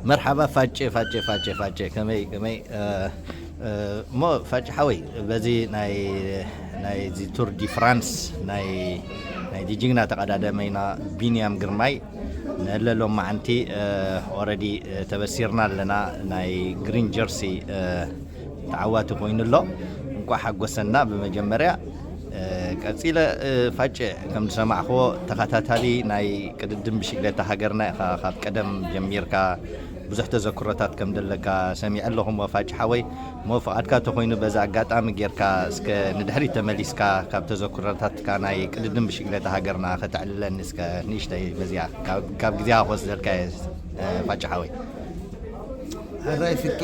መርሓባ ፋጨ ፋጨ ፋጨ ፋጨ ከመይ ከመይ እሞ ፋጭ ሓወይ በዚ ናይ ናይዚ ቱር ዲ ፍራንስ ናይ ናይዚ ጅግና ተቐዳደመይና ቢንያም ግርማይ ንለሎም መዓንቲ ኦረዲ ተበሲርና ኣለና ናይ ግሪን ጀርሲ ተዓዋቲ ኮይኑ ኣሎ። እንኳዕ ሓጎሰና ብመጀመርያ። ቀፂለ ፋጨ ከም ዝሰማዕክዎ ተኸታታሊ ናይ ቅድድም ብሽግለታ ሃገርና ኢኻ። ካብ ቀደም ጀሚርካ ብዙሕ ተዘክሮታት ከም ዘለካ ሰሚዐ ኣለኹ። እሞ ፋጭ ሓወይ እሞ ፍቓድካ ተኾይኑ በዛ ኣጋጣሚ ጌርካ እስከ ንድሕሪት ተመሊስካ ካብ ተዘክሮታትካ ናይ ቅድድም ብሽግለታ ሃገርና ከተዕልለኒ እስከ ንእሽተይ በዚኣ ካብ ግዜኻ ክወስደልካ እየ ፋጭ ሓወይ። ሕራይ ፍቄ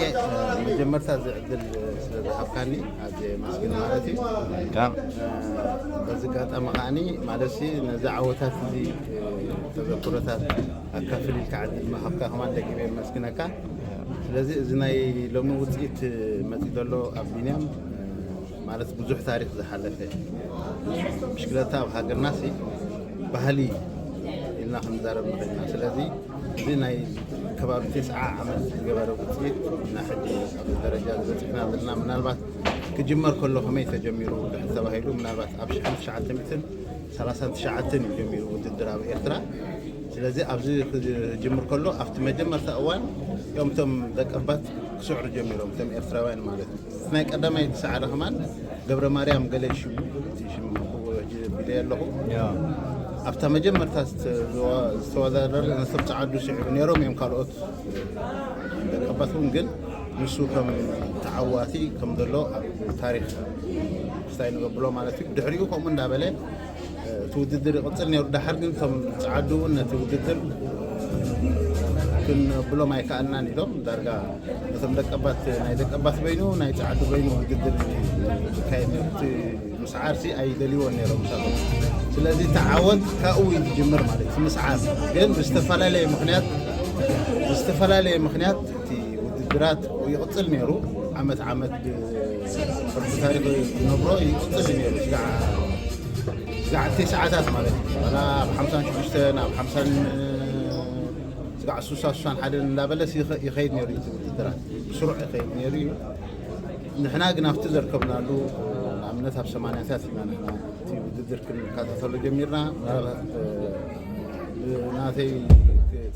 መጀመርታ እዚ ዕድል ስለ ዝሃብካኒ ኣዝየ የመስግን ማለት እዩ። በዚ ኣጋጣሚ ከዓኒ ማለትሲ ነዚ ዓወታት እዚ ተዘክሮታት ኣካፍል ኢልካ ዕድል ምሃብካ ከማን ደጊመ የመስግነካ። ስለዚ እዚ ናይ ሎሚ ውፅኢት መፂ ዘሎ ኣብ ቢንያም ማለት ብዙሕ ታሪክ ዝሓለፈ ብሽክለታ ኣብ ሃገርና ሲ ባህሊ ኢልና ክንዛረብ ንኽእል ኢና። ስለዚ እዚ ናይ ከባቢ ተስዓ ዓመት ዝገበረ ውፅኢት እና ሕጂ ኣብዚ ደረጃ ዝበፂሕና ዘለና ምናልባት ክጅመር ከሎ ከመይ ተጀሚሩ ድሕር ተባሂሉ ምናልባት ኣብ ሽሕን ትሽዓተ ሚእትን ሰላሳን ትሽዓተን እዩ ጀሚሩ ውድድር ኣብ ኤርትራ። ስለዚ ኣብዚ ክጅምር ከሎ ኣብቲ መጀመርታ እዋን እዮም እቶም ደቀባት ክስዕሩ ጀሚሮም እቶም ኤርትራውያን ማለት እዩ። ናይ ቀዳማይ ዝሰዓረ ከማን ገብረ ማርያም ገለ ሽሙ እቲ ሽም ክብሎ ሕጂ ቢለ ኣለኹ። ኣብታ መጀመርታ ዝተወዳደረ ነቶም ጸዓዱ ስዒቡ ነይሮም እዮም ካልኦት ደቀባት እውን ግን ንሱ ከም ተዓዋቲ ከም ዘሎ ኣብ ታሪክ ክስታይ ንገብሎ ማለት እዩ። ድሕሪኡ ከምኡ እንዳበለ እቲ ውድድር ይቕፅል ነይሩ። ዳሓር ግን እቶም ፀዓዱ እውን ነቲ ውድድር ክንብሎም ኣይከኣልናን ኢሎም ዳርጋ ነቶም ደቀባት ናይ ደቀባት በይኑ ናይ ፀዓዱ በይኑ ውድድር ዝካየድ ነቲ ምስዓርሲ ኣይደልይዎን ነይሮም ሳቶም። ስለዚ ተዓወት ካብኡ እዩ ዝጅምር ማለት እቲ ምስዓር ግን ብዝተፈላለየ ምክንያት ብዝተፈላለየ ምክንያት እቲ ውድድራት ይቕፅል ነይሩ። ዓመት ዓመት ብቅርፂ ታሪክ ዝነብሮ ይቕፅል ነይሩ። ስጋዕ ተስዓታት ማለት እዩ። ዋላ ኣብ ሓምሳን ሽዱሽተን ኣብ ሓምሳን ስጋዕ ሱሳ ሱሳን ሓደን እንዳበለስ ይኸይድ ነይሩ እዩ። ውድድራት ብስሩዕ ይኸይድ ነይሩ እዩ። ንሕና ግን ኣብቲ ዘርከብናሉ ንኣብነት ኣብ ሰማንያታት ኢና ንሕና እቲ ውድድር ክንከታተሎ ጀሚርና። ምናልባት ብናተይ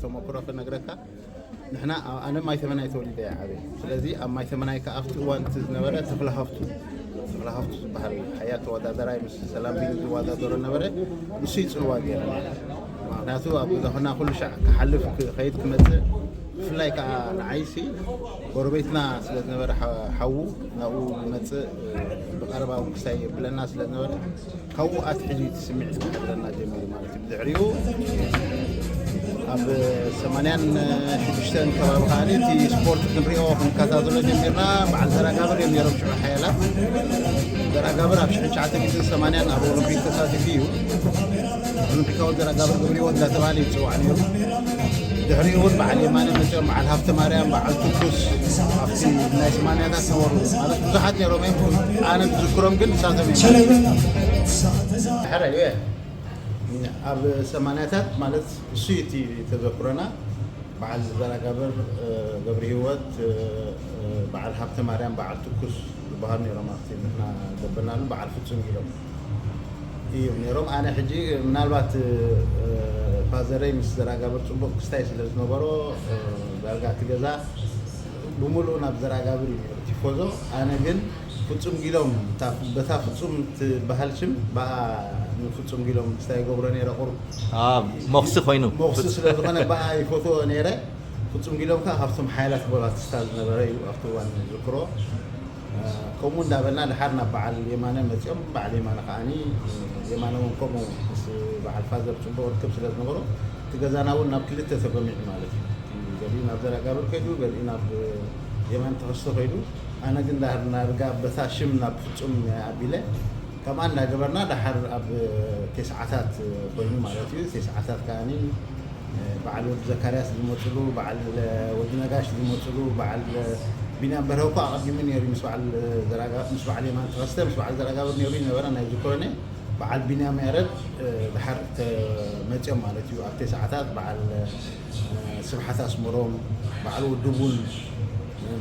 ተመክሮ ክነግረካ ንሕና ኣነ ማይ ተመናይ ተወሊደ እየ ዓበየ። ስለዚ ኣብ ማይ ተመናይ ከዓ ኣብቲ እዋን እቲ ዝነበረ ተኽለ ሃፍቱ ተኽለ ሃፍቱ ዝበሃል ሓያል ተወዳደራይ ምስ ሰላም ቢኒ ዝወዳደሮ ነበረ። ንሱ ይፅልዋ ገይረ ምክንያቱ ኣብ ገዛ ኮና ኩሉ ሻዕ ክሓልፍ ክኸይድ ክመፅእ ብፍላይ ከዓ ንዓይሲ ጎረቤትና ስለ ዝነበረ ሓዉ ናብኡ ይመፅእ ብቀረባ እውን ክሳይ የብለና ስለ ዝነበረ ካብኡ ኣትሒዙ እቲ ስምዒት ክሕድረና ጀሚሩ ማለት እዩ። ብድሕሪኡ ኣብ ሰማንያን ሽዱሽተን ከባቢ ከዓኒ እቲ ስፖርት ክንሪኦ ክንከታተሎ ጀሚርና። በዓል ዘራጋብር እዮም ነይሮም ሽዑ ሓያላት። ዘራጋብር ኣብ ሽሕን ትሽዓተ ሚእትን ሰማንያን ኣብ ኦሎምፒክ ተሳቲፉ እዩ። ኦሎምፒካዊ ዘራጋብር ገብረ ህይወት እንዳተባሃለ ይፅዋዕ ነይሩ። ድሕሪኡ እውን በዓል የማነ መፅኦም፣ በዓል ሃብተ ማርያም፣ በዓል ትኩስ ኣብቲ ናይ ሰማንያታት ነበሩ ማለት ብዙሓት ነይሮም እዮም። ኣነ ዝዝክሮም ግን ንሳቶም እዮም። ሕራይ እየ። ኣብ ሰማንያታት ማለት እሱ እዩ እቲ ተዘክሮና። በዓል ዘራጋብር ገብረ ህይወት፣ በዓል ሃብተ ማርያም፣ በዓል ትኩስ ዝበሃሉ ነይሮም ኣብቲ ንሕና ዘበናሉ በዓል ፍጹም ኢሎም እዮም ነይሮም። ኣነ ሕጂ ምናልባት ፋዘረይ ምስ ዘራጋብር ጽቡቕ ክስታይ ስለ ዝነበሮ ዳርጋ እቲ ገዛ ብምሉኡ ናብ ዘራጋብር እዩ ነይሩ ቲፎዞ። ኣነ ግን ፍጹም ጊሎም በታ ፍጹም ትበሃል ሽም ብኣ ንፍጹም ጊሎም ክስታይ ይገብሮ ነይረ። ቁሩብ መኽሲ ኮይኑ መኽሲ ስለ ዝኾነ ብኣ ይፈትዎ ነይረ። ፍጹም ጊሎም ከዓ ካብቶም ሓያላት ቦላቲስታ ዝነበረ እዩ ኣብቲ እዋን ዝዝክሮ። ከምኡ እንዳበልና ድሓር ናብ በዓል የማነ መፂኦም። በዓል የማነ ከዓኒ የማነ እውን ከምኡ ምስ በዓል ፋዘር ፅቡቕ ርክብ ስለ ዝነበሮ እቲ ገዛና እውን ናብ ክልተ ተገሚዑ ማለት እዩ። ገሊኡ ናብ ዘራጋብር ከይዱ፣ ገሊኡ ናብ የማነ ተኸስተ ከይዱ። ኣነ ግን ዳርጋ በታ ሽም ናብ ፍጹም ኣቢለ ከምኣ እንዳገበርና ድሓር ኣብ ቴስዓታት ኮይኑ ማለት እዩ። ቴስዓታት ከዓኒ በዓል ወዲ ዘካርያስ ዝመፅሉ፣ በዓል ወዲ ነጋሽ ዝመፅሉ፣ በዓል ቢንያም በርሀ እኮ ኣቐዲሙ ነይሩ ምስ በዓል ዘራጋ ምስ በዓል የማን ተኸስተ ምስ በዓል ዘራጋብር ነይሩ ይነበረ ናይ ዝኮነ በዓል ቢንያም ያረድ ድሓር ተመፅኦም ማለት እዩ። ኣብ ቴስዓታት በዓል ስብሓት ኣስመሮም፣ በዓል ውድቡን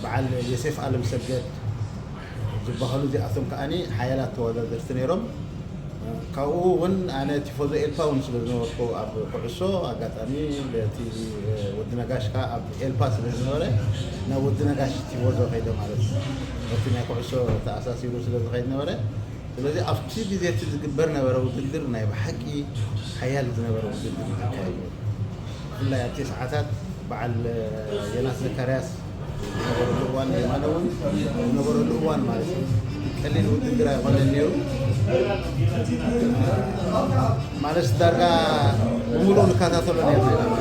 በዓል ዮሴፍ ኣለምሰገድ ዝበሃሉ እዚኣቶም ከዓኒ ሓያላት ተወዳደርቲ ነይሮም። ካብኡ እውን ኣነ ቲፎዞ ኤልፓ እውን ስለ ዝነበርኩ ኣብ ኩዕሶ ኣጋጣሚ በቲ ወዲ ነጋሽ ከዓ ኣብ ኤልፓ ስለ ዝነበረ ናብ ወዲ ነጋሽ ቲፎዞ ከይደ ማለት እዩ። በቲ ናይ ኩዕሶ ተኣሳሲሩ ስለ ዝኸይድ ነበረ። ስለዚ ኣብቲ ግዜ እቲ ዝግበር ነበረ ውድድር ናይ ብሓቂ ሓያል ዝነበረ ውድድር እዩ ዝካየድ ነይሩ። ብፍላይ ኣብቲ ሰዓታት በዓል የናስ ዘካርያስ ዝነበረሉ እዋን፣ የማነ እውን ዝነበረሉ እዋን ማለት እዩ። ቀሊል ውድድር ኣይኮነን ነይሩ። ማለት ዳርጋ ብምሉእ ንከታተሎ ነርና ኢና።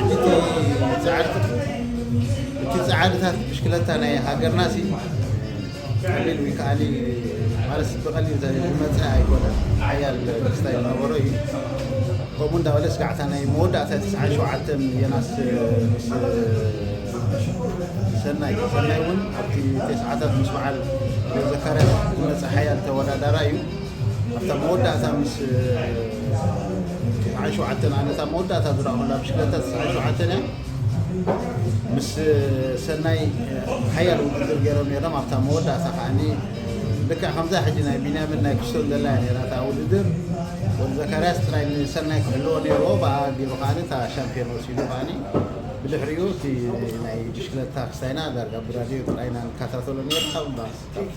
ሕጂ እቲ ጻዕርት እቲ ጻዕርታት ብሽክለታ ናይ ሃገርና ሲ ቀሊል ወይ ከዓኒ ማለት ብቐሊል ዝመፀ ኣይኮነን። ሓያል ክስታይ ዝነበሮ እዩ። ከምኡ እንዳበለ ስጋዕታ ናይ መወዳእታ ትስዓን ሸውዓተን የናስ ምስ ሰናይ ሰናይ እውን ኣብቲ ተስዓታት ምስ በዓል ዘካርያስ ዝመፀ ሓያል ተወዳዳራ እዩ። ኣብታ መወዳእታ ምስ ተስዓን ሸውዓተን ኣነታ መወዳእታ ዝረኣኹላ ብሽክለታ ተስዓን ሸውዓተን እያ። ምስ ሰናይ ሓያል ውድድር ገይሮም ነይሮም። ኣብታ መወዳእታ ከዓኒ ልክዕ ከምዛ ሕጂ ናይ ቢንያምን ናይ ክስቶን ዘላ እያ ነይራ እታ ውድድር። ወዲ ዘካርያስ ጥራይ ንሰናይ ክሕልዎ ነይርዎ። ብኣ ገይሩ ከዓኒ እታ ሻምፒዮን ወሲዱ ከዓኒ ብድሕሪኡ እቲ ናይ ብሽክለታ ክስታይና ዳርጋ ብራድዮ ጥራይና ንከታተሎ ነይርና። ካብቲ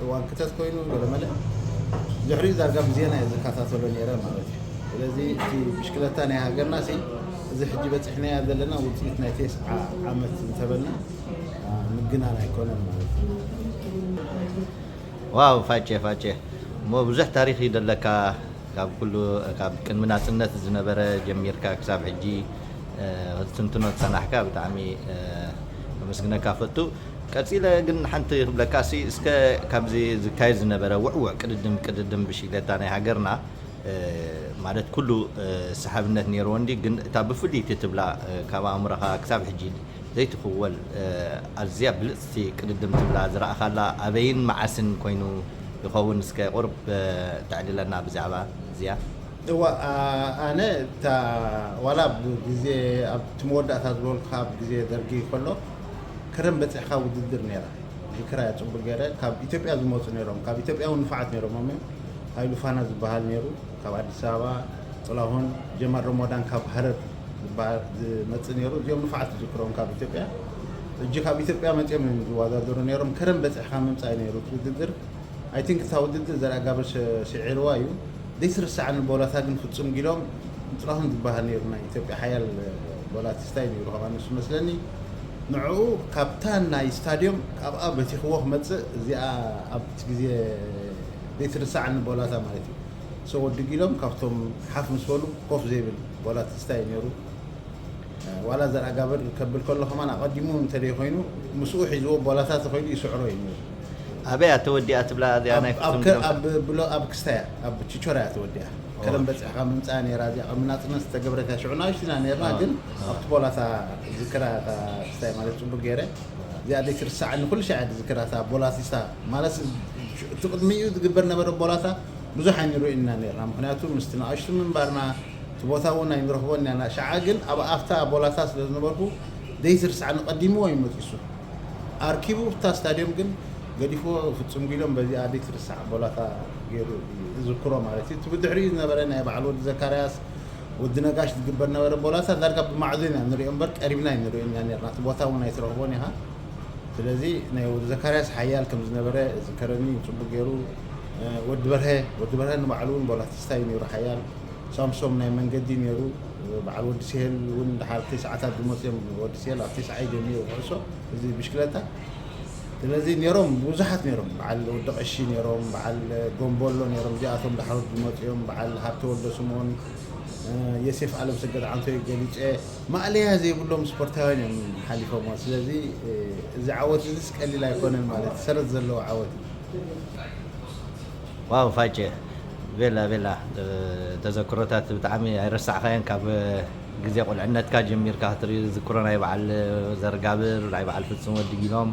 እዋን ክተት ኮይኑ ገለመለ ድሕሪኡ ዳርጋ ብዜና እየ ዝከታተሎ ነይረ ማለት እዩ። ስለዚ እቲ ብሽክለታ ናይ ሃገርና ሲ እዚ ሕጂ በፂሕናያ ዘለና ውፅኢት ናይ ቴስዓ ዓመት እንተበልና ምግናን ኣይኮነን ማለት እዩ። ዋው ፋጨ ፋጨ እሞ ብዙሕ ታሪክ እዩ ዘለካ። ካብ ኩሉ ካብ ቅድሚ ናፅነት ዝነበረ ጀሚርካ ክሳብ ሕጂ ክትንትኖ ዝፀናሕካ ብጣዕሚ ከመስግነካ ፈቱ። ቀፂለ ግን ሓንቲ ክብለካ ሲ እስከ ካብዚ ዝካየድ ዝነበረ ውዕውዕ ቅድድም ቅድድም ብሽክሌታ ናይ ሃገርና ማለት ኩሉ ሰሓብነት ነይርዎ እንዲ ግን እታ ብፍልይቲ ትብላ ካብ ኣእምሮኻ ክሳብ ሕጂ ዘይትኽወል ኣዝያ ብልፅቲ ቅድድም ትብላ ዝረኣኻላ ኣበይን መዓስን ኮይኑ ይኸውን? እስከ ቁርብ ተዕልለና ብዛዕባ እዚኣ። እዋ ኣነ እታ ዋላ ብግዜ ኣብቲ መወዳእታ ዝበልኩ ካብ ግዜ ደርጊ ከሎ ከረን በፂሕካ ውድድር ነይራ ዝክራ እያ ፅቡቅ ገይረ ካብ ኢትዮጵያ ዝመፁ ነይሮም ካብ ኢትዮጵያ እውን ንፋዓት ነይሮም ሞ ሃይሉ ፋና ዝበሃል ነይሩ ካብ ኣዲስ ኣበባ ጥላሁን ጀማል ረሞዳን ካብ ሃረር ዝበሃል ዝመፅእ ነይሩ እዚኦም ንፋዓት ዝዝክሮም ካብ ኢትዮጵያ እጂ ካብ ኢትዮጵያ መፅኦም እዮም ዝወዳደሩ ነይሮም ከረን በፂሕካ ምምፃእ ነይሩ እቲ ውድድር I think እታ ውድድር ዘርኣጋብር ስዒርዋ እዩ ዘይትርሳዕኒ ቦላታ ግን ፍፁም ጊሎም ጥላሁን ዝበሃል ነይሩ ናይ ኢትዮጵያ ሓያል ቦላቲስታ እዩ ነይሩ ከማን ንሱ መስለኒ ንዕኡ ካብታ ናይ ስታድዮም ካብኣ በቲኽዎ ክመፅእ እዚኣ ኣብቲ ግዜ ዘይትርሳዕኒ ቦላታ ማለት እዩ so ወዲ ጊሎም ካብቶም ሓፍ ምስ በሉ ኮፍ ዘይብል ቦላቲስታ እዩ ነይሩ ዋላ ዘርኣጋብር ከብል ከሎ ከማን ኣቐዲሙ እንተደይ ኮይኑ ምስኡ ሒዝዎ ቦላታ ተኸይዱ ይስዕሮ እዩ ነይሩ ኣበይ እያ ተወዲኣ ትብላ እዚኣ ናይ ፍጹም ጊሎም? ኣብ ክስታያ ኣብ ቺቾራ እያ ተወዲኣ ከረን በፂሕካ ምምፃእ ነይራ እዚኣ ቅድሚ ናፅነት ዝተገብረት እያ ሽዑ ናእሽቱ ኢና ነይርና ግን ኣብቲ ቦላታ ዝክራ እታ ክስታይ ማለት ፅቡቅ ገይረ እዚኣ ደይ ትርሳዓኒ ኩሉ ሻዕ ዝክራ እታ ቦላቲስታ ማለት እቲ ቅድሚኡ ዝግበር ነበረ ቦላታ ብዙሕ ኣይንርእዮ ኢና ነይርና ምክንያቱ ምስቲ ናእሽቱ ምንባርና እቲ ቦታ እውን ኣይንረኽቦን ኢና ሻዓ ግን ኣብ ኣብታ ቦላታ ስለ ዝነበርኩ ደይ ትርሳዓኒ ቀዲምዎ እዩ መጢሱ ኣርኪቡ እታ ስታድዮም ግን ገዲፍዎ ፍጹም ጊሎም በዚኣ ደይ ትርሳዕ ቦላታ ገይሩ እዩ ዝዝክሮ ማለት እዩ እቲ ብድሕሪኡ ዝነበረ ናይ በዓል ወዲ ዘካርያስ ወዲ ነጋሽ ዝግበር ነበረ ቦላታ ዳርጋ ብማዕዞ ኢና ንሪኦ እምበር ቀሪብና ኣይንሪኦ ኢና ነርና እቲ ቦታ እውን ኣይትረኽቦን ኢኻ ስለዚ ናይ ወዲ ዘካርያስ ሓያል ከም ዝነበረ ዝከረኒ ጽቡቅ ገይሩ ወዲ በርሀ ወዲ በርሀ ንባዕሉ እውን ቦላቲስታ እዩ ነይሩ ሓያል ሳምሶም ናይ መንገዲ ነይሩ በዓል ወዲ ስሄል እውን ድሓር ተስዓታት ዝመፅኦም ወዲ ስሄል ኣብ ተስዓይ ጀሚሩ ኩዕሶ እዚ ብሽክለታ ስለዚ ነይሮም ብዙሓት ነይሮም በዓል ወዲ ቀሺ ነይሮም በዓል ጎንቦሎ ነይሮም እዚኣቶም ድሓሮት ዝመፅኦም በዓል ሃብተ ወልደ ስምኦን የሴፍ ኣለም ሰገድ ዓንቶይ ገሊፀ ማእለያ ዘይብሎም ስፖርታውያን እዮም ሓሊፎሞ ስለዚ እዚ ዓወት እዚስ ቀሊል ኣይኮነን ማለት ሰረት ዘለዎ ዓወት እዩ ዋው ፋጨ ቬላ ቬላ ተዘክሮታት ብጣዕሚ ኣይረሳዕካዮን ካብ ግዜ ቁልዕነትካ ጀሚርካ ክትርኢ ዝክሮ ናይ በዓል ዘርጋብር ናይ በዓል ፍጹም ወዲ ጊሎም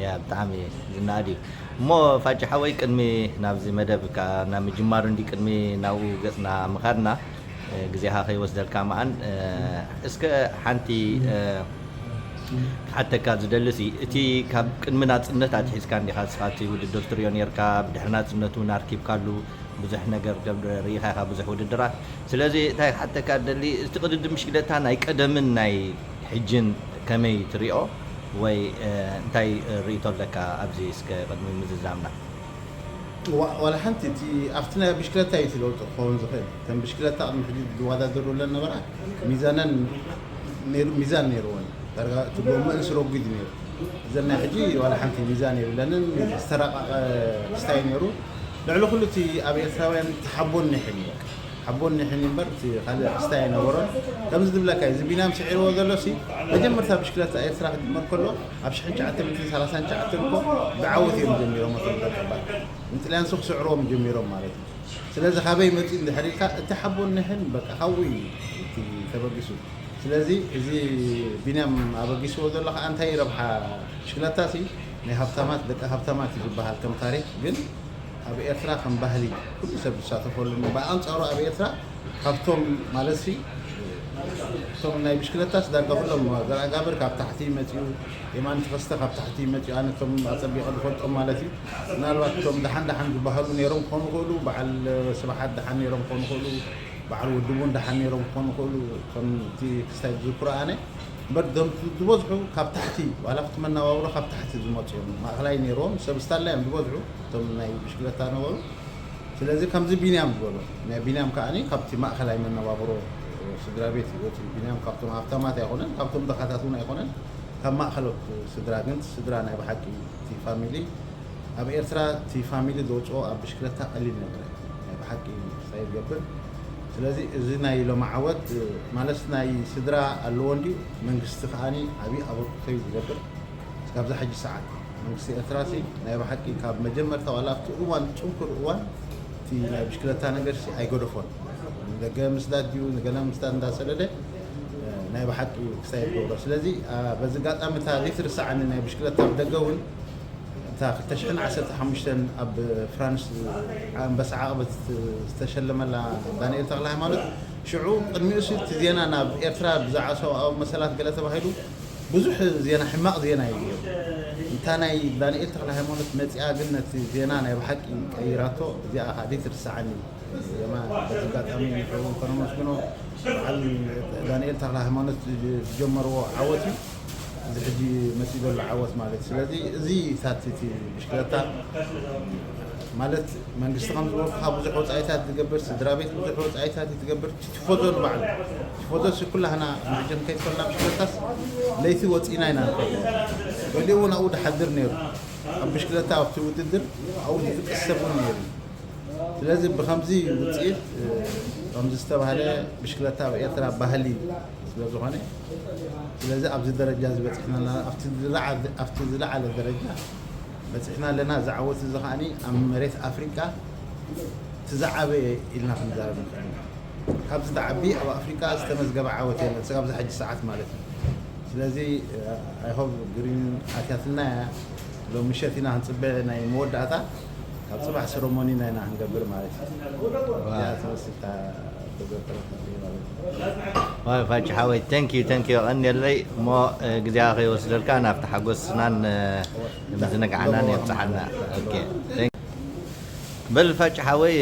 ያ ብጣዕሚ ዝነኣድ እዩ እሞ ፋጭ ሓወይ ቅድሚ ናብዚ መደብ ካብ ናብ ምጅማሩ እንዲ ቅድሚ ናብኡ ገፅና ምኻድና ግዜኻ ከይወስደልካ መኣን እስከ ሓንቲ ክሓተካ ዝደልሲ፣ እቲ ካብ ቅድሚ ናፅነት ኣትሒዝካ እንዲኻ ንስኻ እቲ ውድድር ትሪኦ ነርካ፣ ብድሕሪ ናፅነቱ እውን ኣርኪብካሉ ብዙሕ ነገር ሪኢኻ ኢኻ፣ ብዙሕ ውድድራት። ስለዚ እንታይ ክሓተካ ደሊ፣ እቲ ቅድድም ብሽክለታ ናይ ቀደምን ናይ ሕጅን ከመይ ትሪኦ ወይ እንታይ ርእይቶ ኣለካ ኣብዚ እስከ ቅድሚ ምዝዛምና? ዋላ ሓንቲ እቲ ኣብቲ ናይ ብሽክለታ እዩ ለውጢ ክኸውን ዝኽእል። ከም ብሽክለታ ቅድሚ ሕጂ ዝወዳደሩ ለነበራ ሚዛነን ሚዛን ነይርዎን፣ ዳርጋ እቲ ጎመእን ስረጉድ ነይሩ። እዘን ናይ ሕጂ ዋላ ሓንቲ ሚዛን የብለንን፣ ዝተረቃቀ ክስታይ ነይሩ። ልዕሊ ኩሉ እቲ ኣብ ኤርትራውያን ተሓቦን ኒሕን እዩ። ሓቦን ኒሕን እምበር እቲ ካልእ ክስታይ ኣይነበሮን። ከምዚ ዝብለካ እዩ፣ እዚ ቢናም ስዒርዎ ዘሎ ሲ መጀመርታ ብሽክለታ ኤርትራ ክጅመር ከሎ ኣብ ሽሕን ትሽዓተ ሚእትን ሰላሳን ትሽዓተን እኮ ብዓወት እዮም ጀሚሮም። እቶም ደቀባት ንጥልያን ሱ ክስዕርዎም ጀሚሮም ማለት እዩ። ስለዚ ካበይ መፂኡ እንድሕር ኢልካ እቲ ሓቦን ኒሕን በቃ ካብኡ እዩ እቲ ተበጊሱ። ስለዚ እዚ ቢንያም ኣበጊስዎ ዘሎ ከዓ እንታይ ረብሓ? ብሽክለታ ሲ ናይ ሃብታማት ደቂ ሃብታማት እዩ ዝበሃል ከም ታሪክ፣ ግን ኣብ ኤርትራ ከም ባህሊ ኩሉ ሰብ ዝሳተፈሉ፣ ብኣንፃሩ ኣብ ኤርትራ ካብቶም ማለት ሲ እቶም ናይ ብሽክለታስ ዳርጋ ኩሎም ዘርኣጋብር ካብ ታሕቲ መፅኡ፣ የማን ተኸስተ ካብ ታሕቲ መፅኡ። ኣነ እቶም ኣፀቢቐ ዝፈልጦም ማለት እዩ። ምናልባት እቶም ደሓን ደሓን ዝበሃሉ ነይሮም ክኾኑ ይኽእሉ፣ በዓል ስብሓት ደሓን ነይሮም ክኾኑ ይኽእሉ፣ በዓል ወዲ እውን ደሓን ነይሮም ክኾኑ ይኽእሉ። እቶም እቲ ክስታይ ዝዝክሮ ኣነ እምበር እዞም ዝበዝሑ ካብ ታሕቲ፣ ዋላ ኣብቲ መነባብሮ ካብ ታሕቲ ዝመፁ እዮም። ማእኸላይ ነይሮም፣ ሰብ ስታላ እዮም ዝበዝሑ እቶም ናይ ብሽክለታ ነበሩ። ስለዚ ከምዚ ቢንያም ዝበሎ ናይ ቢንያም ከዓኒ ካብቲ ማእኸላይ መነባብሮ ስድራ ቤት እዩ ወፂኡ። ቢንያም ካብቶም ሃብታማት ኣይኮነን፣ ካብቶም ድኻታት እውን ኣይኮነን። ካብ ማእኸሎት ስድራ ግን ስድራ ናይ ብሓቂ እቲ ፋሚሊ ኣብ ኤርትራ እቲ ፋሚሊ ዘውፅኦ ኣብ ብሽክለታ ቀሊል ነገር ናይ ብሓቂ ክሳይ ዝገብር። ስለዚ እዚ ናይ ሎሚ ዓወት ማለት ናይ ስድራ ኣለዎ እንዲ መንግስቲ ከዓኒ ዓብዪ ኣበርክቶ እዩ ዝገብር። እስካብዛ ሕጂ ሰዓት መንግስቲ ኤርትራ ሲ ናይ ብሓቂ ካብ መጀመርታ ዋላ ኣብቲ እዋን ፅንኩር እዋን እቲ ናይ ብሽክለታ ነገር ሲ ኣይገደፎን። ንደገ ምስዳድ ድዩ ንገለ ምስዳድ እንዳሰደደ ናይ ብሓቂ ክሳይ ዝገብሮ። ስለዚ በዚ ኣጋጣሚ እታ ዘይትርሳዓኒ ናይ ብሽክለታ ኣብ ደገ እውን እታ ክልተ ሽሕን ዓሰርተ ሓሙሽተን ኣብ ፍራንስ ኣንበሳ ዓቕበት ዝተሸለመላ ዳንኤል ተክለ ሃይማኖት ሽዑ ቅድሚኡ ሲ እቲ ዜና ናብ ኤርትራ ብዛዕባ ሰብኣዊ መሰላት ገለ ተባሂሉ ብዙሕ ዜና ሕማቕ ዜና እዩ ነይሩ። እታ ናይ ዳንኤል ተክለ ሃይማኖት መፂኣ ግን ነቲ ዜና ናይ ብሓቂ ቀይራቶ። እዚኣ ከዓ ዘይትርሳዓኒ ዜማ። በዚ ኣጋጣሚ ንዕኡ ከነመስግኖ በዓል ዳንኤል ተክለ ሃይማኖት ዝጀመርዎ ዓወት እዩ። እዚ ሕጂ መፂኡ ዘሎ ዓወት ማለት እዩ። ስለዚ እዚ ታትቲ ብሽክለታ ማለት መንግስቲ ከም ዝበልኩኻ ብዙሕ ወፃኢታት ዝገብር፣ ስድራ ቤት ብዙሕ ወፃኢታት እዩ ትገብር። ቲፎዞ ንባዕሉ ቲፎዞ ሲ ኩላህና መጀን ከይትፈልና ብሽክለታስ ለይቲ ወፂና ኢና ንኸይድ። ገሊኡ እውን ኣብኡ ድሓድር ነይሩ ኣብ ብሽክለታ ኣብቲ ውድድር ኣብኡ ዝጥቀስ ሰብ እውን ነይሩ። ስለዚ ብከምዚ ውፅኢት ከምዚ ዝተባህለ ብሽክለታ ኣብ ኤርትራ ባህሊ ስለዝኾነ ስለዚ ኣብዚ ደረጃ ዝበፅሕና ኣለና። ኣብቲ ዝለዓለ ደረጃ በፂሕና ኣለና። ዝዓወት እዚ ከዓኒ ኣብ መሬት ኣፍሪቃ እቲ ዝዓበየ ኢልና ክንዛረብ ንኽእል ኢና። ካብዚ ተዓቢ ኣብ ኣፍሪቃ ዝተመዝገበ ዓወት የለን ስጋብ ዝሕጂ ሰዓት ማለት እዩ። ስለዚ ኣይሆብ ግሪን ኣትያትና እያ። ሎም ምሸት ኢና ክንፅበ ናይ መወዳእታ ካብ ፅባሕ ሰረሞኒና ኢና ክንገብር ማለት እዩ። እዚኣ ትመስል እታ ተዘከረት ማለት እዩ። ፋጭ ሓወይ ተንኪዩ ተንኪዩ ቀንየለይ እሞ ግዜኻ ከይወስደልካ ናብቲ ሓጎስናን ምዝንጋዕናን የብፅሓና። በል ፋጭ ሓወይ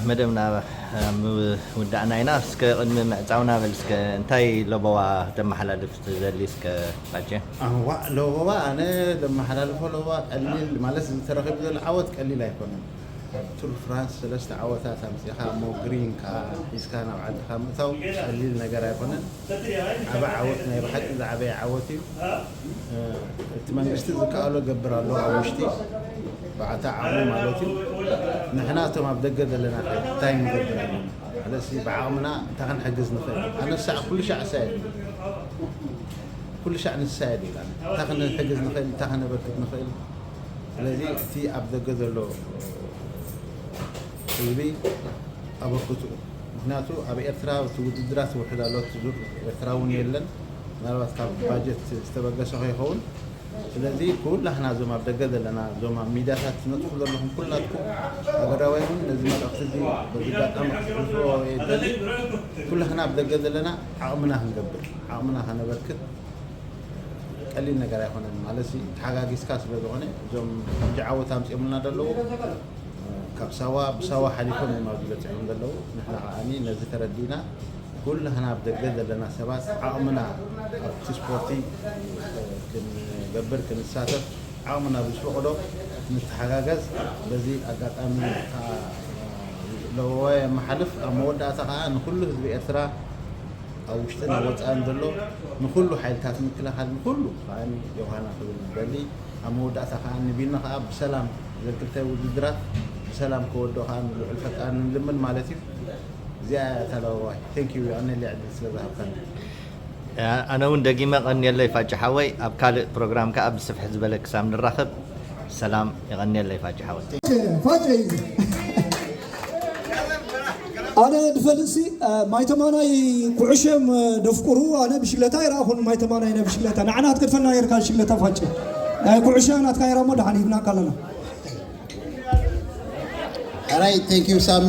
መደብና ምውዳእና ኢና። እስከ ቅድሚ ምዕፃውና በል እስከ እንታይ ለበዋ ተመሓላልፍ ትደሊ እስከ ፋጭ? ኣዋ ለበዋ ኣነ ለመሓላልፎ ለበዋ ቀሊል ማለት ዝተረኺቡ ዘሎ ዓወት ቀሊል ኣይኮነን። ቱር ፍራንስ ሰለስተ ዓወታት ኣምፂኻ እሞ ግሪን ከዓ ሒዝካ ናብ ዓድኻ ምእታው ቀሊል ነገር ኣይኮነን። ዓበ ዓወት ናይ ብሓቂ ዝዓበየ ዓወት እዩ። እቲ መንግስቲ ዝከኣሎ ገብር ኣሎ ኣብ ውሽጢ ብዓታ ዓቕሙ ማለት እዩ። ንሕና እቶም ኣብ ደገ ዘለና እንታይ ንገብር ኣለና? ስለዚ ብዓቕምና እንታይ ክንሕግዝ ንኽእል? ኣነ ሳዕ ኩሉ ሻዕ ሳየድ ኩሉ ሻዕ ንሳየድ እዩ። እንታይ ክንሕግዝ ንኽእል? እንታይ ክነበርክት ንኽእል? ስለዚ እቲ ኣብ ደገ ዘሎ ህዝቢ ኣበርክቱ። ምክንያቱ ኣብ ኤርትራ እቲ ውድድራት ውሕድ ኣሎ፣ እቲ ዙር ኤርትራ እውን የለን። ምናልባት ካብ ባጀት ዝተበገሰ ከይኸውን ስለዚ ኩላህና እዞም ኣብ ደገ ዘለና፣ እዞም ኣብ ሚድያታት ትነጥፉ ዘለኹም ኩላትኩም ሃገራውያን እውን ነዚ መልእኽቲ እዚ በዚ ኣጋጣሚ ክትሕዝዎ የደሊ። ኩላህና ኣብ ደገ ዘለና ዓቕምና ክንገብር፣ ዓቕምና ከነበርክት ቀሊል ነገር ኣይኮነን። ማለት ሲ ተሓጋጊዝካ ስለ ዝኾነ እዞም ሕጂ ዓወት ኣምፅኦምልና ዘለዉ ካብ ሳዋ፣ ብሳዋ ሓሊፎም እዮም ኣብዚ በፂሖም ዘለዉ። ንሕና ከዓኒ ነዚ ተረዲእና ኩላህና ኣብ ደገ ዘለና ሰባት ዓቕምና ኣብቲ ስፖርቲ ክንገብር ክንሳተፍ ዓቕምና ብዝፈቕዶ ንተሓጋገዝ። በዚ ኣጋጣሚ ከዓ ለበዋ የመሓልፍ። ኣብ መወዳእታ ከዓ ንኩሉ ህዝቢ ኤርትራ ኣብ ውሽጥን ኣብ ወፃእን ዘሎ ንኩሉ ሓይልታት ምክልኻል ንኩሉ ከዓ ዮሃና ክብል ንደሊ። ኣብ መወዳእታ ከዓ ንቢኒ ከዓ ብሰላም ዘክልተ ውድድራት ብሰላም ከወዶ ከዓ ንልዑል ፈጣሪ ንልምን ማለት እዩ። እዚኣ እያ እታ ለበዋይ። Thank you፣ የቐንየለይ ዕድል ስለ ዝሃብካኒ። ኣነ እውን ደጊመ ቀንየለይ ፋጭ ሓወይ፣ ኣብ ካልእ ፕሮግራም ከዓ ብስፍሕ ዝበለ ክሳብ ንራኸብ ሰላም። የቐንየለይ ፋጭ ሓወይ። ፋጭ እዩ። ኣነ ድፈልጥሲ ማይተማናይ ኩዕሾም ደፍቁሩ ኣነ ብሽግለታ ይረኣኹን ማይተማናይ ናይ ብሽግለታ ንዓና ክትገድፈና ነርካ ሽግለታ ፋጭ ናይ ኩዕሾ ናትካ ይራሞ ደሓን ሂብናካ ኣለና። ኣራይ ቴንክ ዩ ሳሚ።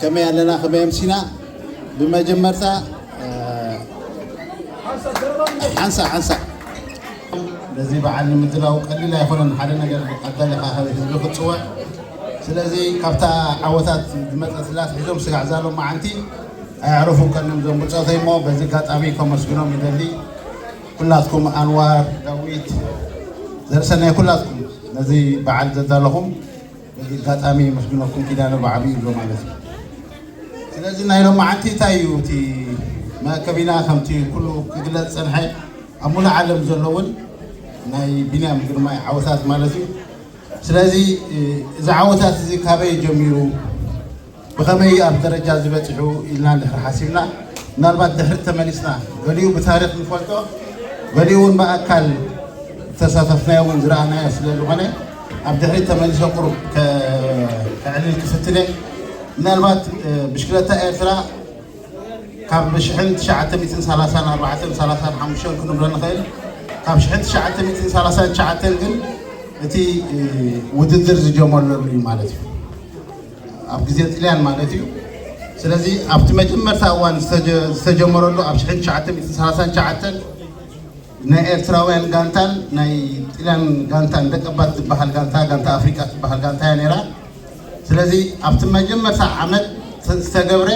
ከመይ ኣለና ከመይ ኣምሲና? ብመጀመርታ ሓንሳ ሓንሳ ነዚ በዓል ንምድላው ቀሊል ኣይኮነን። ሓደ ነገር ኣዳሊኻ ካብ ህዝቢ ክትፅውዕ። ስለዚ ካብታ ዓወታት ዝመፀት ስላት ሒዞም ስጋዕ ዛሎም መዓንቲ ኣያዕረፉ ቀንም ዞም ብፆተይ እሞ በዚ ኣጋጣሚ ከመስግኖም ይደሊ። ኩላትኩም ኣንዋር፣ ዳዊት፣ ዘርሰናይ ኩላትኩም ነዚ በዓል ዘዳለኹም በዚ ኣጋጣሚ የመስግነኩም ኪዳነ ብዓብዩ ይብሎ ማለት እዩ። ስለዚ ናይ ሎማዓንቲ እንታይ እዩ እቲ መእከቢና ከምቲ ኩሉ ክግለጽ ጸንሐ ኣብ ሙሉእ ዓለም ዘሎ እውን ናይ ቢንያም ግርማይ ዓወታት ማለት እዩ። ስለዚ እዚ ዓወታት እዚ ካበይ ጀሚሩ ብኸመይ ኣብ ደረጃ ዝበፅሑ ኢልና እንድሕር ሓሲብና ምናልባት ድሕሪ ተመሊስና ገሊኡ ብታሪክ ንፈልጦ ገሊኡ እውን ብኣካል ዝተሳተፍናዮ እውን ዝረኣናዮ ስለ ዝኾነ ኣብ ድሕሪት ተመሊሰ ቁሩብ ከዕልል ክፍትነ ምናልባት ብሽክለታ ኤርትራ ካብ ሽሕን ትሽዓተ ሚእትን ሰላሳን ኣርባዕተን ሰላሳን ሓሙሽተን ክንብሎ ንኽእል ካብ ሽሕን ትሽዓተ ሚእትን ሰላሳን ትሽዓተን ግን እቲ ውድድር ዝጀመረሉ እዩ ማለት እዩ ኣብ ግዜ ጥልያን ማለት እዩ ስለዚ ኣብቲ መጀመርታ እዋን ዝተጀመረሉ ኣብ ሽሕን ትሽዓተ ሚእትን ሰላሳን ትሽዓተን ናይ ኤርትራውያን ጋንታን ናይ ጥልያን ጋንታን ደቀባት ዝበሃል ጋንታ ጋንታ ኣፍሪቃ ትበሃል ጋንታ እያ ነይራ ስለዚ ኣብቲ መጀመርታ ዓመት ዝተገብረ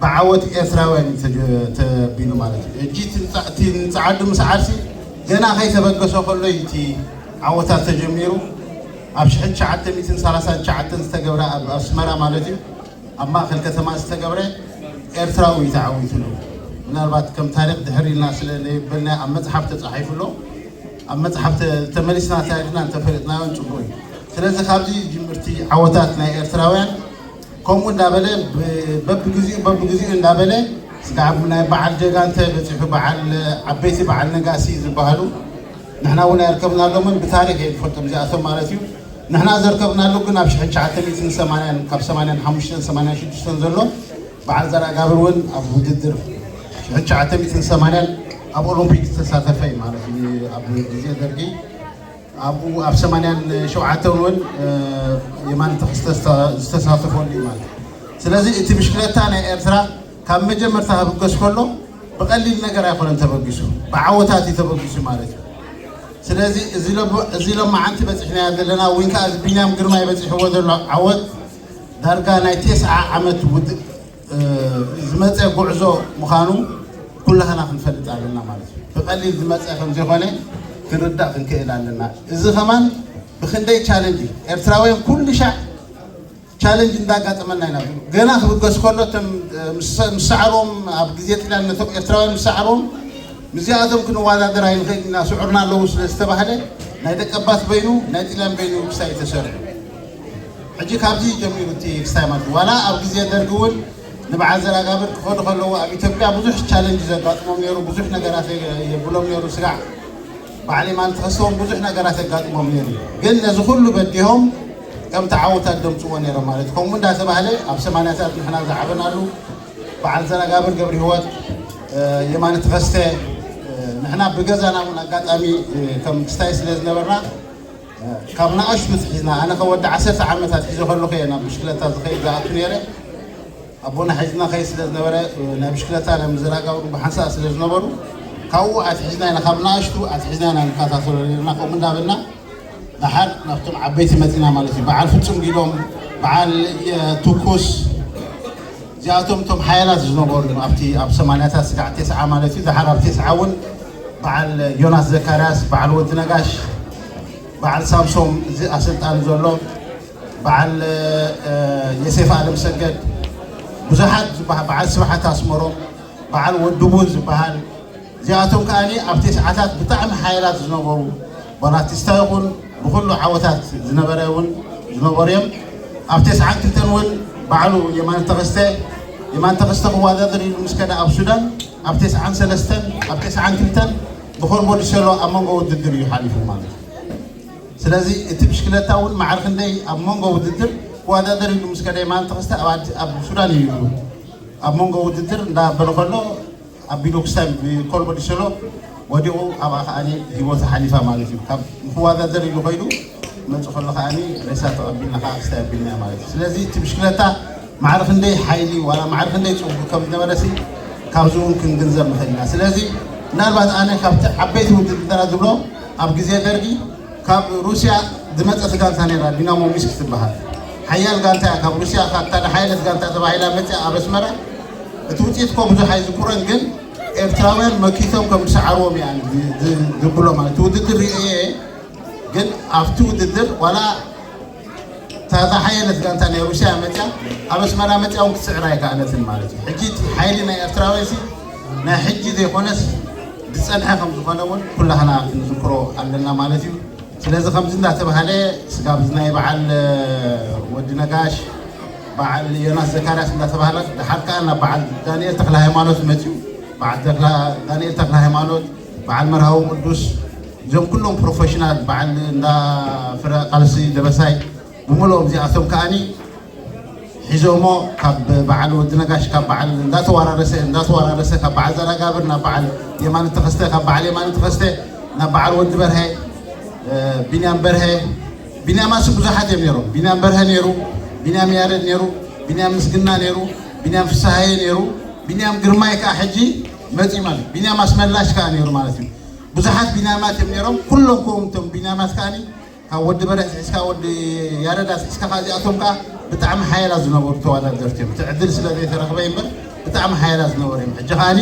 ብዓወት ኤርትራውያን እዩ ተቢሉ ማለት እዩ ሕጂ ንፀዓዱ ምስ ዓርሲ ገና ከይተበገሰ ከሎ እዩ እቲ ዓወታት ተጀሚሩ ኣብ ሽሕን ትሽዓተ ሚእትን ሰላሳን ትሽዓተን ዝተገብረ ኣብ ኣስመራ ማለት እዩ ኣብ ማእከል ከተማ ዝተገብረ ኤርትራዊ እዩ ተዓዊቱ ኣሎ። ምናልባት ከም ታሪክ ድሕር ኢልና ስለ ዘይበልና ኣብ መፅሓፍ ተፃሒፉ ኣሎ። ኣብ መፅሓፍ ተመሊስና ታሪክና እንተፈለጥናዮ ፅቡቅ እዩ። ስለዚ ካብዚ ጅምርቲ ዓወታት ናይ ኤርትራውያን ከምኡ እንዳበለ በብግዚኡ በብግዚኡ እንዳበለ ስጋዕ ናይ በዓል ጀጋንተ በፂሑ በዓል ዓበይቲ በዓል ነጋሲ ዝበሃሉ ንሕና እውን ኣይርከብናሎምን ብታሪክ እየ ዝፈልጦም እዚኣቶም ማለት እዩ። ንሕና ዘርከብናሉ ግን ኣብ ሽሕን ትሽዓተ ሚእትን ሰማንያን ካብ ሰማንያን ሓሙሽተን ሰማንያን ሽዱሽተን ዘሎ በዓል ዘርኣጋብር እውን ኣብ ውድድር ሽሕን ትሽዓተ ሚእትን ሰማንያን ኣብ ኦሎምፒክ ዝተሳተፈ እዩ ማለት እዩ። ኣብ ግዜ ደርጊ ኣብኡ ኣብ ሰማንያን ሸውዓተን እውን የማነ ተኸስተ ዝተሳተፈሉ እዩ ማለት እዩ። ስለዚ እቲ ብሽክለታ ናይ ኤርትራ ካብ መጀመርታ ክብገስ ከሎ ብቐሊል ነገር ኣይኮነን ተበጊሱ፣ ብዓወታት እዩ ተበጊሱ ማለት እዩ። ስለዚ እዚ ሎማዓንቲ በፂሕናያ ዘለና እውን ከዓ እዚ ቢንያም ግርማይ በፂሕዎ ዘሎ ዓወት ዳርጋ ናይ ቴስዓ ዓመት ውድእ ዝመፀ ጉዕዞ ምዃኑ ኩላህና ክንፈልጥ ኣለና ማለት እዩ። ብቐሊል ዝመፀ ከምዘይኮነ ክንርዳእ ክንክእል ኣለና። እዚ ከማን ብክንደይ ቻለንጅ ኤርትራውያን ኩሉ ሻዕ ቻለንጅ እንዳጋጠመና ኢና። ገና ክብገስ ከሎ እቶም ምስ ሰዓሮም ኣብ ግዜ ጥልያን ነቶም ኤርትራውያን ምስ ሰዓሮም ምስዚኣቶም ክንወዳደር ኣይንኽእል ኢና ስዑርና ኣለዉ ስለ ዝተባህለ ናይ ደቀባት በይኑ ናይ ጥልያን በይኑ ክሳይ ተሰርሑ ሕጂ ካብዚ ጀሚሩ እቲ ክስታይ ማለት ዋላ ኣብ ግዜ ደርጊ እውን ንበዓል ዘራጋብር ክኸዱ ከለዉ ኣብ ኢትዮጵያ ብዙሕ ቻለንጅ ዘጋጥሞም ነይሩ ብዙሕ ነገራት የብሎም ነይሩ ስጋዕ ባዕሊ ማለት ተኸስተዎም ብዙሕ ነገራት የጋጥሞም ነይሩ ግን ነዚ ኩሉ በዲሆም ከም ተዓወታት ደምፅዎ ነይሮም ማለት ከምኡ እንዳተባህለ ኣብ ሰማንያታት ንሕና ዝዓበናሉ በዓል ዘራጋብር ገብሪ ህይወት የማነ ተኸስተ ንሕና ብገዛና እውን ኣጋጣሚ ከም ክስታይ ስለ ዝነበርና ካብ ንኣሽቱ ኣትሒዝና፣ ኣነ ከም ወዲ ዓሰርተ ዓመት ኣትሒዘ ከለኹ እየ ናብ ብሽክለታ ዝኸይድ ዝኣቱ ነይረ። ኣቦና ሒዝና ከይድ ስለ ዝነበረ ናይ ብሽክለታ ናይ ምዝራጋብ ብሓንሳእ ስለ ዝነበሩ ካብኡ ኣትሒዝና ኢና፣ ካብ ንኣሽቱ ኣትሒዝና ኢና ንከታተሎ ነርና። ከምኡ እንዳበልና ደሓር ናብቶም ዓበይቲ መፂና ማለት እዩ። በዓል ፍጹም ጊዶም፣ በዓል ትኩስ፣ እዚኣቶም እቶም ሓያላት ዝነበሩ እዮም። ኣብቲ ኣብ ሰማንያታት ስጋዕ ተስዓ ማለት እዩ። ደሓር ኣብ ተስዓ እውን በዓል ዮናስ ዘካርያስ፣ በዓል ወዲ ነጋሽ፣ በዓል ሳምሶም እዚ ኣሰልጣኒ ዘሎ፣ በዓል የሴፍ ኣለም ሰገድ፣ ብዙሓት ዝበሃ-፣ በዓል ስብሓት ኣስመሮም፣ በዓል ወዲ ቡን ዝበሃል፣ እዚኣቶም ከኣ ኣብ ተስዓታት ብጣዕሚ ሓያላት ዝነበሩ ባላቲስታ ይኹን ብኹሉ ዓወታት ዝነበረ እውን ዝነበሩ እዮም። ኣብ ተስዓን ክልተን እውን ባዕሉ የማነ ተኸስተ፣ የማነ ተኸስተ ክወዳደር ኢሉ ምስ ከደ ኣብ ሱዳን ኣብ ተስዓን ሰለስተን ኣብ ተስዓን ክልተን ብኮልቦ ዲሰሎ ኣብ መንጎ ውድድር እዩ ሓሊፉ ማለት እዩ። ስለዚ እቲ ብሽክለታ እውን ማዕረ ክንደይ ኣብ መንጎ ውድድር ክወዳደር ኢሉ ምስ ከደ የማነ ተኸስተ ኣብ ኣዲ-፣ ኣብ ሱዳን እዩ ኣብ መንጎ ውድድር እንዳበለ ከሎ ኣቢሉ ክስታይ ብኮልቦ ዲሰሎ ወዲቑ ኣብኣ ከኣ ህይወቱ ሓሊፋ ማለት እዩ። ካብ ክወዳደር ኢሉ ከይዱ መጽእ ከሎ ከኣ ሬሳ ተቐቢልና ከኣ ክስታይ ኣቢልና ማለት እዩ። ስለዚ እቲ ብሽክለታ ማዕረ ክንደይ ሓይሊ ዋላ ማዕረ ክንደይ ጽቡቕ ከም ዝነበረ ሲ ካብዚ እውን ክንግንዘብ ንኽእል ኢና። ስለዚ ምናልባት ኣነ ካብቲ ዓበይቲ ውድድራት ዝብሎ ኣብ ግዜ ደርጊ ካብ ሩስያ ዝመጸት ጋንታ ነይራ፣ ዲናሞ ሚስክ ትበሃል። ሓያል ጋንታ እያ። ካብ ሩስያ ካብታ ዝሓየለት ጋንታ ተባሂላ መጽያ ኣብ ኣስመራ። እቲ ውጽኢት እኮ ብዙሕ ኣይዝክሮን፣ ግን ኤርትራውያን መኪቶም ከም ዝሰዓርዎም እያ ዝ-፣ ዝ-፣ ዝብሎ ማለት እቲ ውድድር ርእየ እየ። ግን ኣብቲ ውድድር ዋላ እታ ዝሓየለት ጋንታ ናይ ሩስያ መጽያ ኣብ ኣስመራ መጽያ እውን ክትስዕር ኣይከኣለትን ማለት እዩ። ሕጂ እቲ ሓይሊ ናይ ኤርትራውያን ሲ ናይ ሕጂ ዘይኮነስ ዝጸንሐ ከም ዝኾነ እውን ኩላህና ክንዝክሮ ኣለና ማለት እዩ። ስለዚ ከምዚ እንዳተባሃለ ስጋብ ናይ በዓል ወዲ ነጋሽ፣ በዓል ዮናስ ዘካርያስ እንዳተባሃለ፣ ደሓር ከኣ ናብ በዓል ዳንኤል ተክለ ሃይማኖት መጽዩ። በዓል ተክለ፣ ዳንኤል ተክለ ሃይማኖት፣ በዓል መርሃዊ ቅዱስ፣ እዞም ኩሎም ፕሮፌሽናል፣ በዓል እንዳ ፍረ ቃልሲ ደበሳይ፣ ብምልኦም እዚኣቶም ከኣኒ ሒዞሞ ካብ በዓል ወዲ ነጋሽ፣ ካብ በዓል እንዳተወራረሰ፣ እንዳተወራረሰ፣ ካብ በዓል ዘራጋብር ናብ በዓል የማነ ተኸስተ፣ ካብ በዓል የማነ ተኸስተ ናብ በዓል ወዲ በርሀ፣ እ፣ ቢንያም በርሀ። ቢንያም ኣሱ ብዙሓት እዮም ነይሮም። ቢንያም በርሀ ነይሩ፣ ቢንያም ያረድ ነይሩ፣ ቢንያም ምስግና ነይሩ፣ ቢንያም ፍስሃየ ነይሩ፣ ቢንያም ግርማይ ከኣ ሕጂ መጺ ማለት፣ ቢንያም ኣስመላሽ ከኣ ነይሩ ማለት እዩ። ብዙሓት ቢንያማት እዮም ነይሮም። ኩሎም ከምኡ እቶም ቢንያማት ከኣኒ ካብ ወዲ በርሀ ኣትሒዝካ፣ ወዲ ያረድ ኣትሒዝካ፣ ካብዚኣቶም ከኣ ብጣዕሚ ሓያላት ዝነበሩ ተወዳደርቲ እዮም። እቲ ዕድል ስለ ዘይተረኽበ እምበር ብጣዕሚ ሓያላት ዝነበሩ እዮም። ሕጂ ከኣኒ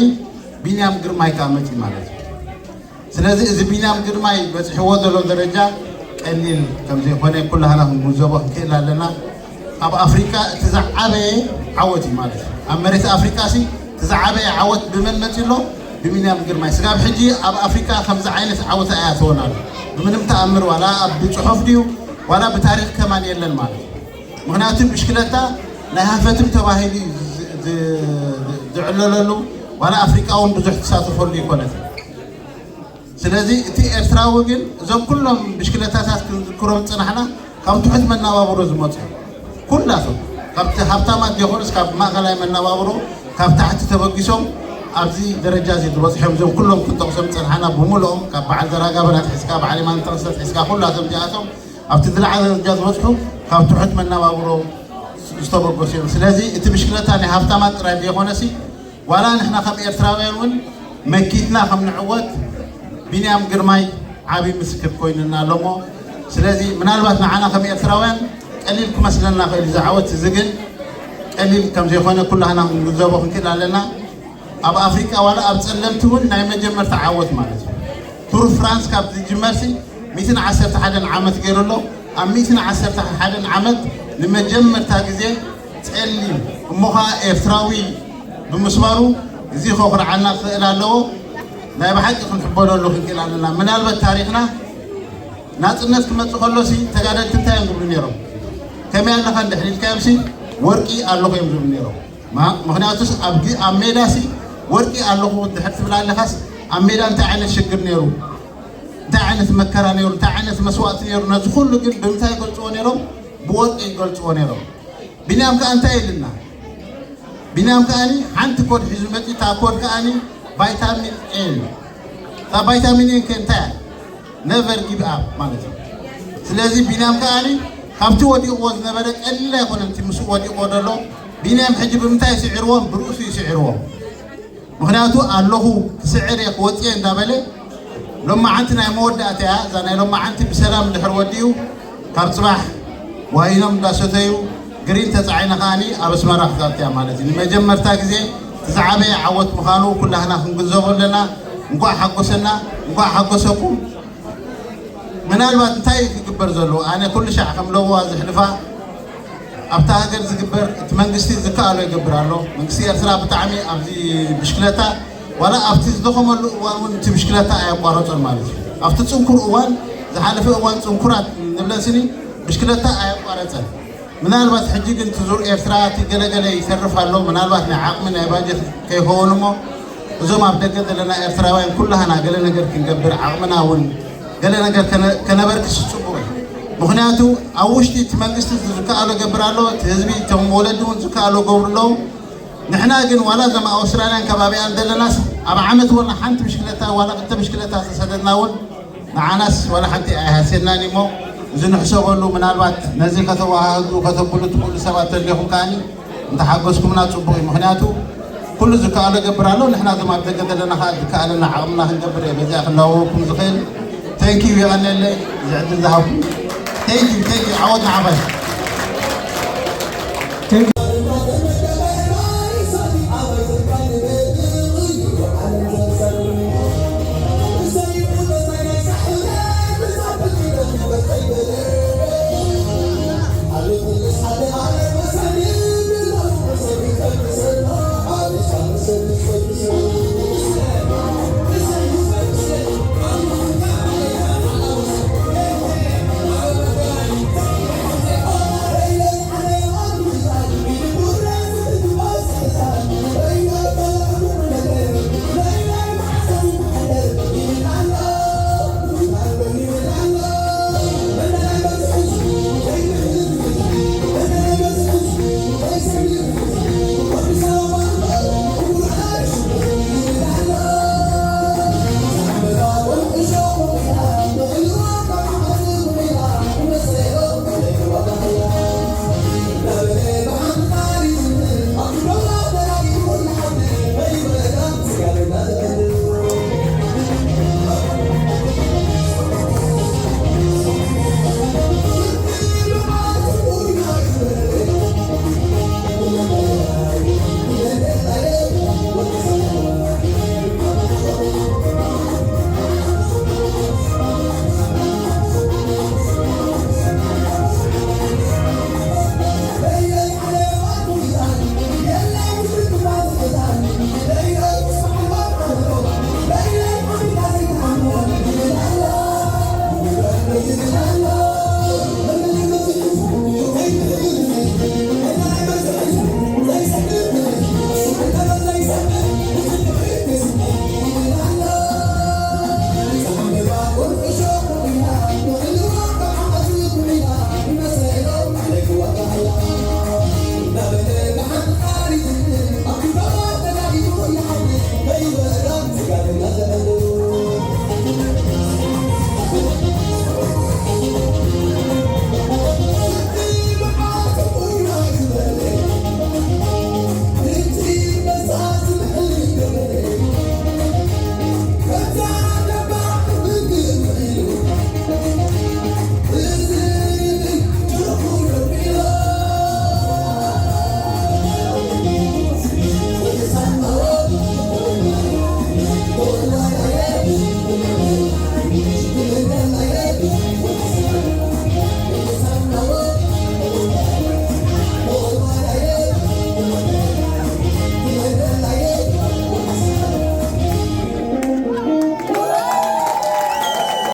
ቢንያም ግርማይ ከኣ መጺ ማለት እዩ። ስለዚ እዚ ቢንያም ግርማይ በጺሕዎ ዘሎ ደረጃ ቀሊል ከም ዘይኮነ ኩላህና ክንግንዘቦ ክንክእል ኣለና። ኣብ ኣፍሪቃ እቲ ዝዓበየ ዓወት እዩ ማለት እዩ። ኣብ መሬት ኣፍሪቃ ሲ እቲ ዝዓበየ ዓወት ብመን መጺ ኣሎ? ብቢንያም ግርማይ። ስጋብ ሕጂ ኣብ ኣፍሪቃ ከምዚ ዓይነት ዓወት ኣያተወን ኣሎ። ብምንም ተኣምር ዋላ ኣብ ጽሑፍ ድዩ ዋላ ብታሪኽ ከማን የለን ማለት እዩ። ምኽንያቱ ብሽክለታ ናይ ሃፈትም ተባሂሉ እዩ ዝ-፣ ዝ-፣ ዝዕለለሉ፣ ዋላ ኣፍሪቃ እውን ብዙሕ ትሳተፈሉ ይኮነት። ስለዚ እቲ ኤርትራዊ ግን እዞም ኩሎም ብሽክለታታት ክንዝክሮም ዝጸናሕና ካብ ትሑት መነባብሮ ዝመጹ ኩላቶም ካብቲ ሃብታማት ዘይኮኑስ ካብ ማእከላይ መነባብሮ ካብ ታሕቲ ተበጊሶም ኣብዚ ደረጃ እዚ ዝበጽሑ እዮም። እዞም ኩሎም ክንጠቕሶም ዝጸናሕና ብምልኦም ካብ በዓል ዘራጋብር ኣትሒዝካ በዓል የማነ ተኸስተ ኣትሒዝካ ኩላቶም እዚኣቶም ኣብቲ ዝለዓለ ደረጃ ዝበጽሑ ካብ ትሑት መነባብሮ ዝተበገሱ እዮም። ስለዚ እቲ ብሽክለታ ናይ ሃብታማት ጥራይ ዘይኮነሲ ዋላ ንሕና ከም ኤርትራውያን እውን መኪትና ከም ንዕወት ቢንያም ግርማይ ዓቢ ምስክር ኮይኑና ኣሎ እሞ፣ ስለዚ ምናልባት ንዓና ከም ኤርትራውያን ቀሊል ክመስለና ክእል እዩ ዝዓወት፣ እዚ ግን ቀሊል ከም ዘይኮነ ኩላህና ክንግንዘቦ ክንክእል ኣለና። ኣብ ኣፍሪቃ ዋላ ኣብ ጸለምቲ እውን ናይ መጀመርታ ዓወት ማለት እዩ። ቱር ፍራንስ ካብ ዝጅመርሲ ሚእትን ዓሰርተ ሓደን ዓመት ገይሩ ኣሎ። ኣብ ሚእትን ዓሰርተ ሓደን ዓመት ንመጀመርታ ግዜ ጸሊም እሞ ኸኣ ኤርትራዊ ብምስባሩ፣ እዚ ከኹርዓና ክኽእል ኣለዎ። ናይ ብሓቂ ክንሕበነሉ ክንክእል ኣለና። ምናልባት ታሪኽና ናጽነት ክመጽእ ከሎሲ ተጋደልቲ እንታይ እዮም ዝብሉ ነይሮም? ከመይ ኣለኻ እንድሕር ኢልካዮምሲ ወርቂ ኣለኹ እዮም ዝብሉ ነይሮም። ማ-፣ ምኽንያቱስ ኣብ ግ-፣ ኣብ ሜዳሲ ወርቂ ኣለኹ እንድሕር ትብል ኣለኻስ ኣብ ሜዳ እንታይ ዓይነት ሽግር ነይሩ? እንታይ ዓይነት መከራ ነይሩ? እንታይ ዓይነት መስዋእቲ ነይሩ? ነዚ ኩሉ ግን ብምንታይ ይገልጽዎ ነይሮም? ብወርቂ ይገልጽዎ ነይሮም። ቢንያም ከኣ እንታይ ኢልና? ቢንያም ከኣኒ ሓንቲ ኮድ ሒዙ መጺኡ፣ እታ ኮድ ከኣኒ ቫይታሚን ኤ እዩ። እታ ቫይታሚን ኤን ከ እንታይ እያ? ነቨር ጊቭ ኣፕ ማለት እዩ። ስለዚ ቢንያም ከኣኒ ካብቲ ወዲቕዎ ዝነበረ ቀሊል ኣይኮነን፣ እቲ ምስኡ ወዲቕዎ ዘሎ። ቢንያም ሕጂ ብምንታይ ይስዕርዎም? ብርእሱ ይስዕርዎም። ምኽንያቱ ኣለኹ፣ ክስዕር እየ፣ ክወፅእ እየ እንዳበለ፣ ሎማዓንቲ ናይ መወዳእታ እያ። እዛ ናይ ሎማዓንቲ ብሰላም እንድሕር ወዲኡ፣ ካብ ፅባሕ ዋይኖም እንዳሰተዩ ግሪን ተፃዒና ከኣኒ ኣብ ኣስመራ ክትኣቱ እያ ማለት እዩ። ንመጀመርታ ግዜ እቲ ዝዓበየ ዓወት ምዃኑ ኩላህና ክንግንዘቦ ኣለና። እንኳዕ ሓጎሰና፣ እንኳዕ ሓጎሰኩም። ምናልባት እንታይ ክግበር ዘለዎ? ኣነ ኩሉ ሻዕ ከም ለበዋ ዝሕልፋ ኣብታ ሃገር ዝግበር፣ እቲ መንግስቲ ዝከኣሎ ይገብር ኣሎ። መንግስቲ ኤርትራ ብጣዕሚ ኣብዚ ብሽክለታ፣ ዋላ ኣብቲ ዝደኸመሉ እዋን እውን እቲ ብሽክለታ ኣየቋረጾን ማለት እዩ። ኣብቲ ጽንኩር እዋን፣ ዝሓለፈ እዋን ጽንኩራት ንብለን ስኒ፣ ብሽክለታ ኣየቋረጸን። ምናልባት ሕጂ ግን እቲ ዙር ኤርትራ እቲ ገለገለ ይተርፍ ኣሎ። ምናልባት ናይ ዓቕሚ ናይ ባጀት ከይኸውን እሞ፣ እዞም ኣብ ደገ ዘለና ኤርትራውያን ኩላህና ገለ ነገር ክንገብር፣ ዓቕምና እውን ገለ ነገር ከነ-፣ ከነበርክስ ጽቡቕ እዩ። ምኽንያቱ ኣብ ውሽጢ እቲ መንግስቲ ዝከኣሎ ገብር ኣሎ፣ እቲ ህዝቢ፣ እቶም ወለዲ እውን ዝከኣሎ ገብሩ ኣለዉ። ንሕና ግን ዋላ እዞም ኣውስትራልያን ከባቢኣን ዘለናስ ኣብ ዓመት ወላ ሓንቲ ብሽክለታ ዋላ ክልተ ብሽክለታ ተሰደድና እውን ንዓናስ ዋላ ሓንቲ ኣይሃስየናን እሞ፣ እዚ ንሕሰበሉ። ምናልባት ነዚ ከተወሃህዱ ከተብሉ ትኽእሉ ሰባት ተሊኹም ከኣኒ እንተሓገዝኩምና ጽቡቕ እዩ። ምኽንያቱ ኩሉ ዝከኣሎ ገብር ኣሎ። ንሕና እዞም ኣብ ደገ ዘለና ከኣ ዝከኣለና ዓቕምና ክንገብር እየ በዚኣ ክለዋወኩም ዝኽእል። Thank you፣ የቐንየለይ እዚ ዕድል ዝሃብኩም። Thank you፣ thank you። ዓወት ንዓባይ።